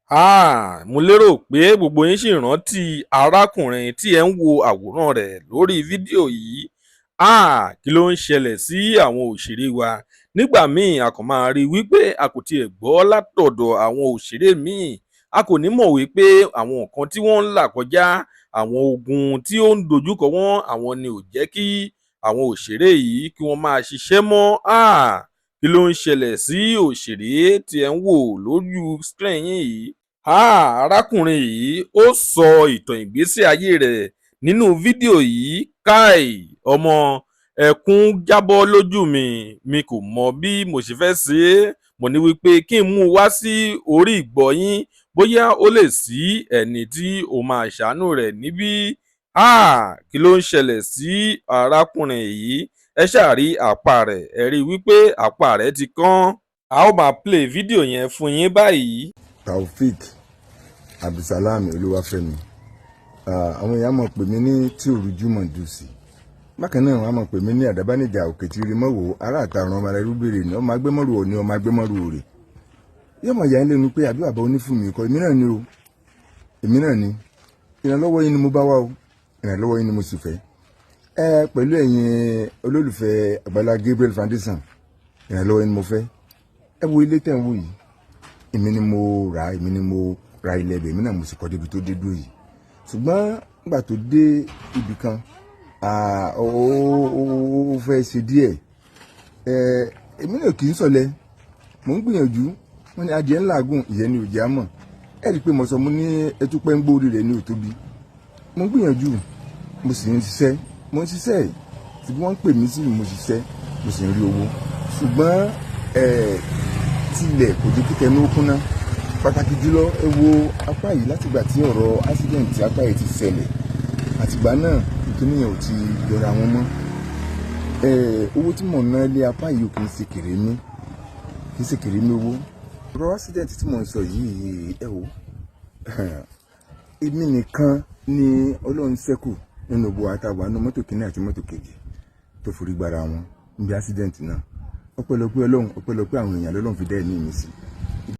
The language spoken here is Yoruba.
Háà, mo lérò pé gbogbo yín ṣì rántí arákùnrin tí ẹ̀ ń wo àwòrán rẹ̀ lórí fídíò yìí. Háà, kí ló ń ṣẹlẹ̀ sí àwọn òṣèré wa? Nígbà míì, a kàn máa rí i wípé a kò tiẹ̀ gbọ́ látọ̀dọ̀ àwọn òṣèré míì. A kò ní mọ̀ wípé àwọn nǹkan tí wọ́n ń là kọjá, àwọn ogun tí ó ń dojúkọ wọ́n, àwọn ni ò jẹ́ kí àwọn òṣèré yìí kí wọ́n máa ṣiṣẹ́ mọ́. Háà, kí ló ń ṣẹlẹ̀ sí òṣèré tí ẹ̀ ń wò lójú screen yín yìí? Háà, arákùnrin yìí, ó sọ ìtàn ìgbésí ayé rẹ̀ nínú fídíò yìí. Káì, ọmọ, ẹkún jábọ́ lójú mi. Mi kò mọ bí mo ṣe fẹ́ ṣe é. Mo ní wípé kí n mú un wá sí orí ìgbọ́ yín, bóyá ó lè sí ẹni tí ó máa ṣàánú rẹ̀ níbí. Háà, kí ló ń ṣẹlẹ̀ sí arákùnrin yìí? Ẹ ṣáà rí apá rẹ̀, ẹ rí i wípé apá rẹ̀ ti kán. A ó máa play fídíò yẹn fún yín báyìí. Taofik Abdulsalam Olúwàfẹ́mi, àwọn èèyàn mọ̀ pè mí ní tí òrùjú mọ̀dùsì. Bákan náà, wọ́n mọ̀ pè mí ní àdábánijà òkè tí rí mọ́wò ará àtàrun ọmọ rẹ̀ rúbèrè ní ọmọ agbẹ́mọ́rù òní ọmọ agbẹ́mọ́rù òrè. Yóò mọ̀ yà ń lẹ́nu pé àbí bàbá onífúnmi kọ́. Èmi náà ni o, èmi náà ni. Ìrànlọ́wọ́ yín ni mo bá wá o, ìrànlọ́wọ́ yín ni mo sì fẹ́ ẹ pẹ̀lú ẹ̀yin olólùfẹ́ Àgbàlá Gabriel Foundation. Ìrànlọ́wọ́ yín ni mo fẹ́. Ẹ wo ilé tẹ̀ ń wò yìí, èmi ni mo rà, èmi ni mo ra ilẹ̀ ibẹ̀, èmi náà mo sì kọ́ débi tó dé dúró yìí. Ṣùgbọ́n nígbà tó dé ibì kan, ó fẹ́ ṣe díẹ̀. Èmi náà kì í sọ̀lẹ̀, mò ń gbìyànjú. Wọ́n ní adìẹ ńlá gùn, ìyẹn ni òjì á mọ̀. Ẹ rí i pé mo sọ, mo ní ẹtúpẹ́ ń gbórí rẹ̀ ní òtóbi. Mo ń gbìyànjú, mo sì ń ṣiṣẹ́, mo ń ṣiṣẹ́, ṣùgbọ́n wọ́n ń pè mí sí, mo ṣiṣẹ́, mo sì ń rí owó, ṣùgbọ́n tilẹ̀ kò jẹ́ kí tẹnu ó kúnná. Pàtàkì jùlọ, ẹ wo apá yìí, látìgbà tí ọ̀rọ̀ accident apá yìí ti ṣẹlẹ̀, àtìgbà náà ìkíní yẹn ò ti yọra wọn mọ́. Owó tí mò ń ná lé apá yìí ò kì í ṣe kèrè mí, kì í ṣe kèrè mí owó. Ọ̀rọ̀ accident tí mò ń sọ yìí, ẹ wò, èmi nìkan ni Ọlọ́run ṣẹ́kù nínú gbogbo àtàwọn àánú mọ́tò kìíní àti mọ́tò kejì tó forí gbára wọn níbi accident náà. Ọpẹ́lọpẹ́ Ọlọ́run, ọpẹ́lọpẹ́ àwọn èèyàn lọ́lọ́run fi dá ẹ̀mí mi sí.